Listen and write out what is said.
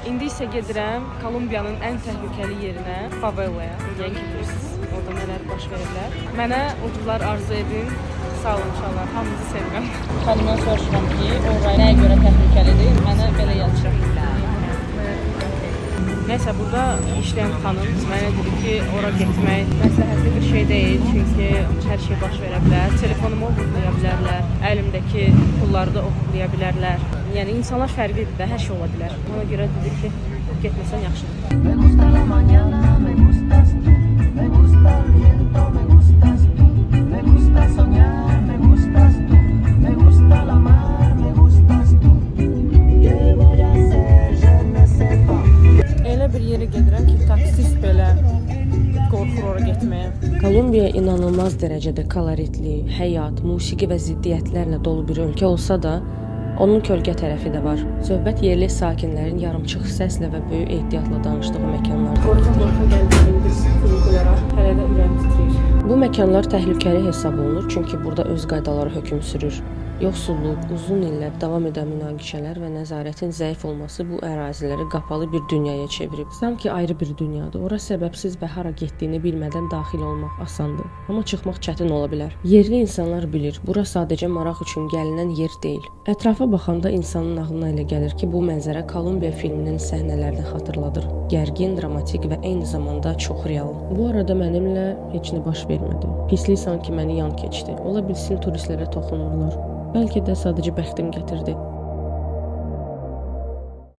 İndi isə gedirəm Kolumbiyanın ən təhlükəli yerinə, favelaya. Yəni ki, bilirsiniz, orada nələr baş verə bilər. Mənə uğurlar arzu edin. Sağ olun uşaqlar, hamınızı sevirəm. Xanımdan soruşuram ki, ora nəyə görə təhlükəlidir? Mənə belə yazır. Nəysə, burada işləyən xanım mənə dedi ki, ora getmək məsləhətli bir şey deyil, çünki hər şey baş verə bilər. Telefonumu oğurlaya bilərlər, əlimdəki pulları da oğurlaya bilərlər. Yəni insanlar fərqlidir də, hər şey ola bilər. Ona görə dedi ki, getməsən yaxşıdır. Me gusta la mañana, me gustas tú, me gusta el viento, me gustas tú, me gusta soñar, me gustas tú, me gusta la mar, me gustas tú. ¿Qué voy a hacer? Je ne sais pas. Elə bir yerə gedirəm ki, taksist belə qorxur ora getməyə. Kolumbiya inanılmaz dərəcədə koloritli, həyat, musiqi və ziddiyyətlərlə dolu bir ölkə olsa da, onun kölgə tərəfi də var. Söhbət yerli sakinlərin yarımçıq səslə və böyük ehtiyatla danışdığı məkanlardır. Qorxa-qorxa gəldim indi funikulara. Hələ də ürəyim titrəyir. Bu məkanlar təhlükəli hesab olunur, çünki burada öz qaydaları hökm sürür. Yoxsulluq, uzun illər davam edən münaqişələr və nəzarətin zəif olması bu əraziləri qapalı bir dünyaya çevirib. Sanki ayrı bir dünyadır. Ora səbəbsiz və hara getdiyini bilmədən daxil olmaq asandır, amma çıxmaq çətin ola bilər. Yerli insanlar bilir, bura sadəcə maraq üçün gəlinən yer deyil. Ətrafa baxanda insanın ağlına elə gəlir ki, bu mənzərə Kolumbiya filminin səhnələrini xatırladır. Gərgin, dramatik və eyni zamanda çox real. Bu arada mənimlə heç nə baş vermədi. Pislik sanki məni yan keçdi. Ola bilsin turistlərə toxunurlar. Bəlkə də sadəcə bəxtim gətirdi.